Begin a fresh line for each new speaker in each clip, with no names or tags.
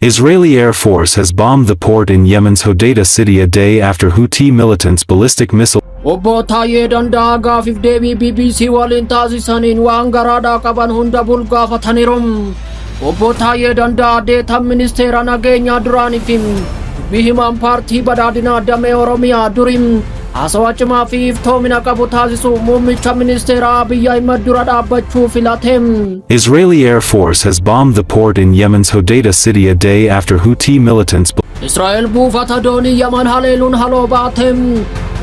Israeli Air Force has bombed the port in Yemen's Hodeidah city a day after Houthi militants' ballistic missile
Obbo Taayyee Danda'aa gaafiif deebii BBC waliin taasisaniin waan garaadhaa qaban hunda bulgaafataniiru. Obbo Taayyee Danda'aa deetan ministeera nageenyaa duraanii fi dubbii himaan paartii badhaadhinaa damee Oromiyaa durii haasawa cimaa fi iftoomina qabu taasisu muummicha ministeera Abiy Ahimad dura dhaabbachuu filate.
Israeli Air Force has bombed the port in Yemen's Hodeidah city a day after Houthi militants
Israa'el buufata doonii Yaman haleeluun haloo baate.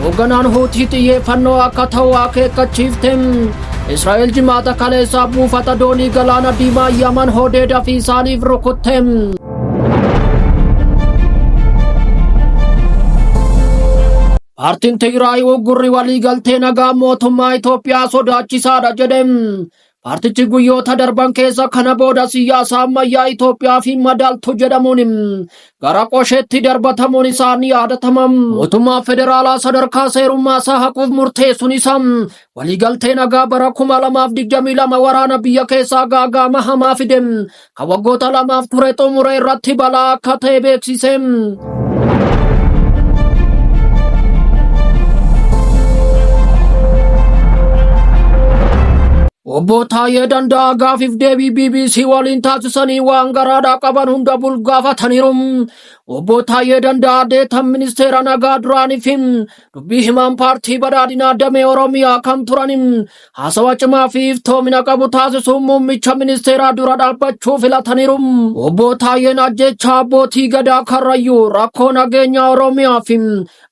Hoogganaan Huutii xiyyeeffannoo akka ta'u akeekkachiifte. Israa'el jimaata kaleessaa buufata doonii galaana diimaa Yaman Hodeedaa fi isaaniif rukutte. Paartiin Tigraay uggurri waliigaltee nagaa mootummaa Itoophiyaa sodaachisaadha jedhe. Paartichi guyyoota darban keessa kana booda siyaasa ammayyaa Itoophiyaa fi madaaltu jedhamuun gara qosheetti darbatamuun isaa ni yaadatama. Mootummaa federaalaa sadarkaa seerummaa isaa haquuf murteessuun isaa waliigaltee nagaa bara 2022 waraana biyya keessaa gaagaama hamaa fide kan waggoota lamaaf ture xumure irratti balaa akka ta'e beeksise. Obbo Taayyee Danda'aa gaafiif deebii BBC waliin taasisanii waan garaadhaa qaban hunda bulgaafataniiru. Obbo Taayyee Danda'aa deetan ministeera nagaa duraanii fi dubbii himaan paartii badhaadhinaa damee Oromiyaa kan turan haasawa cimaa fi iftoomina qabu taasisuun muummicha ministeeraa dura dhaabbachuu filataniiru. Obbo Taayyeen ajjeechaa abbootii gadaa Karrayyuu rakkoo nageenyaa Oromiyaa fi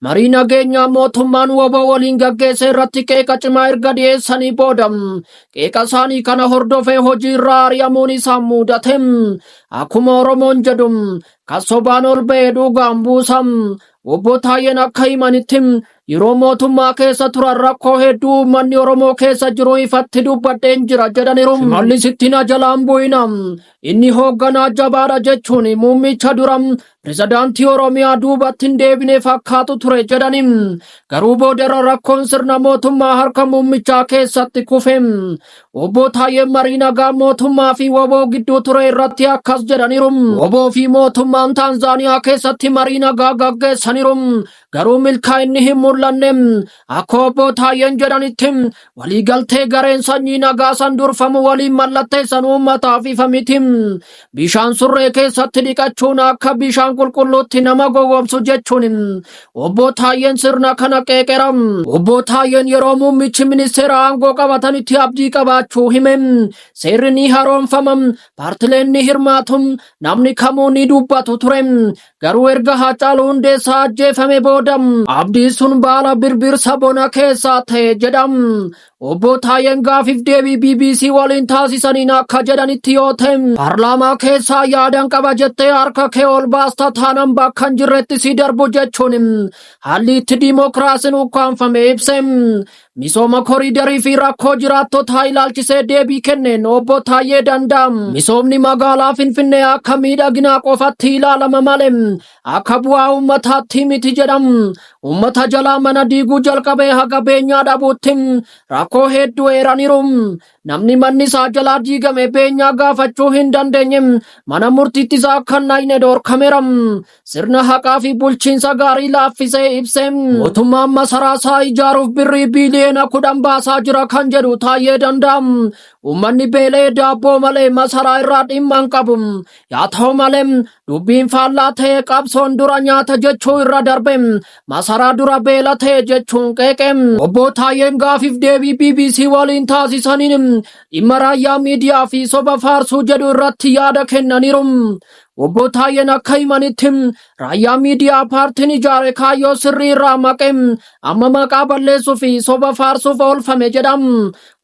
marii nageenyaa mootummaan WBO waliin gaggeesse irratti qeeqa cimaa erga dhiyeessanii booda qeeqa isaanii kana hordofee hojii irraa ari'amuun isaan mudate. Akkuma Oromoon jedhu kan sobaan ol ba'e dhugaan buusa. Obbo Taayyeen akka himanitti yeroo mootummaa keessa turan rakkoo hedduu uummanni Oromoo keessa jiru ifatti dubbadheen jira jedhaniiru. Shimallis itti na jalaan bu'ina. Inni hoogganaa jabaadha jechuun muummicha dura pirezidaantii Oromiyaa duubatti hin deebine fakkaatu ture jedhani. Garuu boodarra rakkoon sirna mootummaa harka muummichaa keessatti kufe. Obbo Taayyeen marii nagaa mootummaa fi WBO gidduu ture irratti akkas jedhaniiru. WBO fi mootummaan Taanzaaniyaa keessatti marii nagaa gaggeessaniiru. Garuu milkaa'inni hin mul'anne. Akka Obbo Taayyeen jedhanitti waliigaltee gareen sanyii nagaa san durfamu waliin mallatteessan uummataaf ifa miti. Bishaan surree keessatti dhiqachuun akka bishaan qulqulluutti nama gowwoomsu jechuun Obbo Taayyeen sirna kana qeeqera. Obbo Taayyeen yeroo muummichi ministeera aangoo qabatanitti abdii qabaachuu hime. Seerri ni haroomfama, paartileen ni hirmaatu, namni kamuu ni dubbatu ture. Garuu erga Haacaaluu Hundeessaa ajjeefame booda abdii sun baala birbirsa bona keessaa ta'e jedha. Obbo Taayyeen gaafiif deebii BBC waliin taasisaniin akka jedhanitti yoo ta'e paarlaamaa keessaa yaadan qaba jettee harka kee ol baasta taanan bakka hin jirretti si darbu jechuun haalli itti diimokiraasiin ukkaanfame ibse. Misooma koriidarii fi rakkoo jiraattotaa ilaalchisee deebii kenneen Obbo Taayyee Danda'aa misoomni magaalaa Finfinnee akka miidhaginaa qofatti ilaalama malee akka bu'aa uummataatti miti jedham. Uummata jalaa mana diiguu jalqabee haga beenyaa dhabuutti rakkoo hedduu eeraniiru. Namni manni isaa jalaa diigame beenyaa gaafachuu hin dandeenye mana murtiitti isaa akka hin dhaqne dhorkameera. Sirna haqaa fi bulchiinsa gaarii laaffisee ibse. Mootummaan masaraa isaa ijaaruuf birrii biiliyoona 10 baasaa jira kan jedhu Taayyee Danda'aa. Uummanni beela'ee daabboo malee masaraa irraa dhimma hin qabu. Yaa ta'u malee dubbiin faallaa ta'e qabsoon dura nyaata jechuu irra darbe masaraa dura beela ta'e jechuun qeeqe. Obbo Taayyeen gaafiif deebii BBC waliin taasisaniin dhimma raayyaa miidiyaa fi soba faarsuu jedhu irratti yaada kennaniiru. Obbo Taayyeen akka himanitti raayyaa miidiyaa paartiin ijaare kaayyoo sirrii irraa maqe amma maqaa balleessuu fi soba faarsuuf oolfame jedha.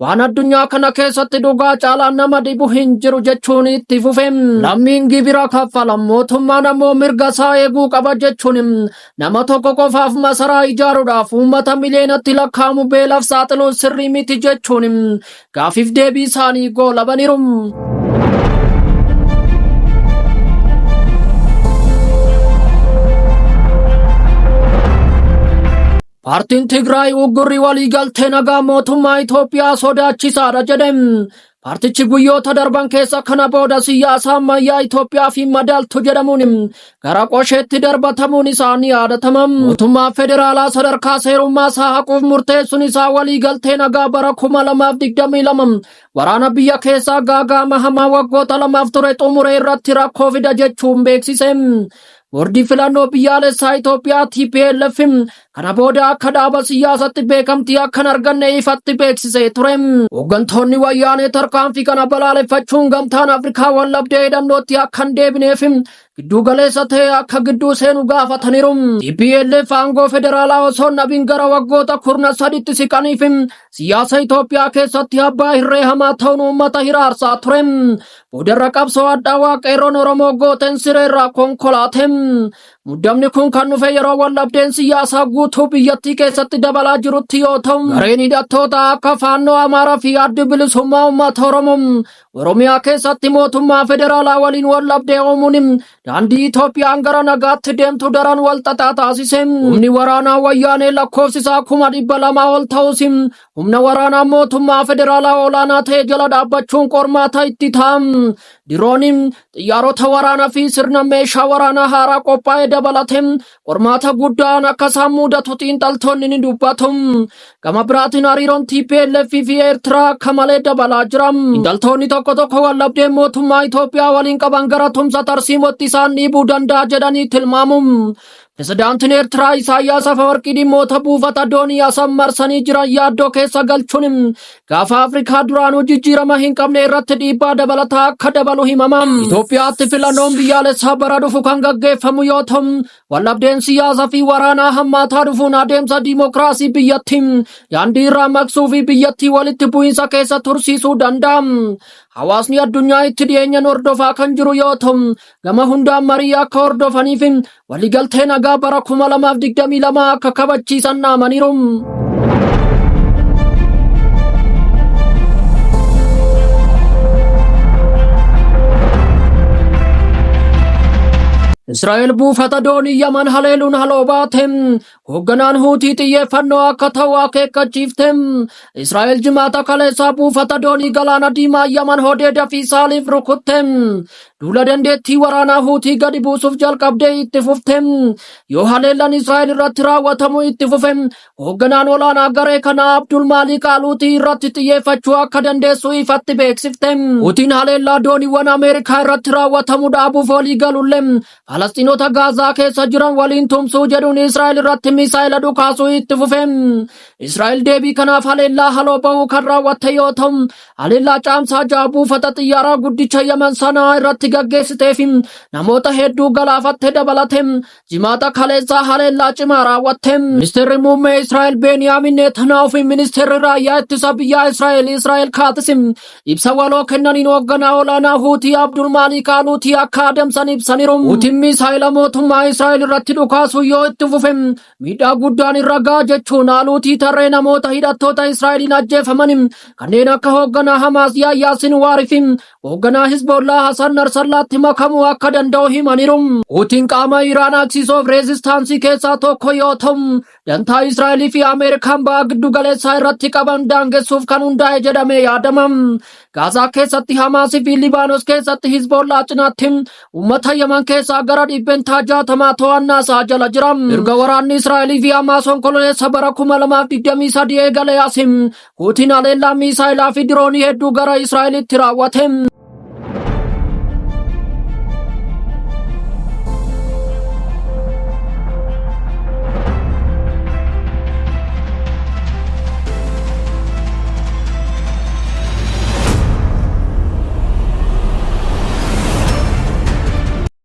Waan addunyaa kana keessatti dhugaa caalaa nama dhibu hin jiru jechuun itti fufe. Lammiin gibira kaffala mootummaan ammoo mirga isaa eeguu qaba jechuun nama tokko qofaaf masaraa ijaaruudhaaf uummata miliyoonatti lakkaa'amu beelaaf saaxiluun sirrii miti jechuun gaafiif deebii isaanii goolabaniiru. Paartiin Tigraay uggurri waliigaltee nagaa mootummaa Itoophiyaa sodaachisaadha jedhe. Paartichi guyyoota darban keessa kana booda siyaasa ammayyaa Itoophiyaa fi madaaltu jedhamuun gara qosheetti darbatamuun isaa ni yaadatama. Mootummaa federaalaa sadarkaa seerummaa isaa haquuf murteessuun isaa waliigaltee nagaa bara 2022 waraana biyya keessaa gaagaama hamaa waggoota lamaaf ture xumure irratti rakkoo fida jechuun beeksise. Boordii filannoo biyyaalessaa Itoophiyaa TPLF kana booda akka dhaaba siyaasatti beekamtii akka hin arganne ifatti beeksisee ture. Hooggantoonni wayyaanee tarkaanfii kana balaaleffachuun gamtaan Afrikaa wallabdee hidhannootti akka hin deebineef gidduu galeessa ta'e akka gidduu seenu gaafataniiru. TPLF aangoo federaalaa osoo hin dhabin gara waggoota 13tti siqaniif siyaasa Itoophiyaa keessatti abbaa hirree hamaa ta'uun uummata hiraarsaa ture. Boodarra qabsoo hadhaawaa qeerroon Oromoo gooteen sireerraa konkolaate. Muddamni kun kan dhufe yeroo wallabdeen siyaasaa guutuu biyyattii keessatti dabalaa jirutti yoo ta'u, gareen hidhattoota akka Faannoo Amaaraa fi Addi Bilisummaa Uummata Oromoo Oromiyaa keessatti mootummaa federaalaa waliin wallabdee uumuun daandii Itoophiyaan gara nagaatti deemtu daran wal xaxaa taasise. Humni waraanaa wayyaanee lakkoofsi isaa 200,000 ol ta'us humna waraanaa mootummaa federaalaa olaanaa ta'e jala dhaabbachuun qormaata itti ta'a. Dirooniin xiyyaarota waraanaa fi sirna meeshaa waraanaa haaraa qophaa'e dabalate qormaata guddaan akka isaan mudatu xiinxaltoonni ni dubbatu. Gama biraatiin hariiroon TPLF fi Eertiraa akka malee dabalaa jira. Xiinxaltoonni tokko tokko wallabdeen mootummaa Itoophiyaa waliin qaban gara tumsa tarsiimootti isaan dhiibuu danda'a jedhanii tilmaamu. Pirezidaantiin Eertiraa Isaayyaas Afawarqii dhimmoota buufata doonii Asab marsanii jiran yaaddoo keessa galchuun gaafa Afrikaa duraanuu jijjiirama hin qabne irratti dhiibbaa dabalataa akka dabalu himama. Itoophiyaatti filannoon biyyaalessaa bara dhufu kan gaggeeffamu yoo ta'u, wallabdeen siyaasaa fi waraanaa hammaataa dhufuun adeemsa diimokiraasii biyyattii daandii irraa maqsuu fi biyyattii walitti bu'iinsa keessa tursiisuu danda'a. Hawaasni addunyaa itti dhiyeenyan hordofaa kan jiru yoo ta'u, gama hundaan marii akka hordofaniif waliigaltee nagaa bara 2022 akka kabachiisan dhaamaniiru. Israa'el buufata doonii Yaman haleeluun haloo baate. Hoogganaan Huutii xiyyeeffannoo akka ta'u akeekkachiifte. Israa'el jimaata kaleessaa buufata doonii galaana diimaa Yaman Hodeeda fi Saaliif rukutte. Duula dandeettii waraanaa Huutii gadi buusuuf jalqabdee itti fufte. Yoo haleellaan Israa'el irratti raawwatamu itti fufe, hoogganaan olaanaa garee kanaa Abdul Maaliik Al-Huutii irratti xiyyeeffachuu akka dandeessu ifatti beeksifte. Huutiin haleellaa dooniiwwan Ameerikaa irratti raawwatamu dhaabuuf walii galullee Falasxiinota Gaazaa keessa jiran waliin tumsuu jedhuun Israa'el irratti misaa'ila dhukaasuu itti fufe. Israa'el deebii kanaaf haleellaa haloo bahuu kan raawwatte yoo ta'u, haleellaa caamsaa 6 buufata xiyyaaraa guddicha Yaman Sanaa irratti gaggeessitee fi namoota hedduu galaafatte dabalate jimaata kaleessaa haleellaa cimaa raawwatte. Ministeerri muummee Israa'el Beeniyaamin Netanyaahuu fi ministeerri raayyaa ittisa biyyaa Israa'el Israa'el Kaatis ibsa waloo kennaniin hoogganaa olaanaa Huutii Abdul Maaliik Al-Huutii akka adamsan ibsaniiru. Huutiin misaa'ila mootummaa Israa'el irratti dhukaasuu yoo itti fufe miidhaa guddaan irra ga'a jechuun Al-Huutii tarree namoota hidhattoota Israa'eliin ajjeefaman kanneen akka hoogganaa Hamaas Yaayyaa Sinwaar fi hoogganaa Hizbollaa Hasan Narsallaatti makamuu akka danda'u himaniiru. Huutiin qaama Iraan Axis of Resistance keessaa tokko yoo ta'u dantaa Israa'elii fi Ameerikaan ba'a giddu galeessaa irratti qaban daangessuuf kan hundaa'e jedhamee yaadama. Gaazaa keessatti Hamaasii fi Libaanos keessatti Hizbollaa cinaatti uummata Yaman keessaa gara 60% to'annaa isaa jala jira. Erga waraanni Israa'elii fi Hamaas onkololeessa bara 2023 eegalee as Huutiin haleellaa miisaayilaa fi diroonii hedduu gara Israa'elitti raawwate.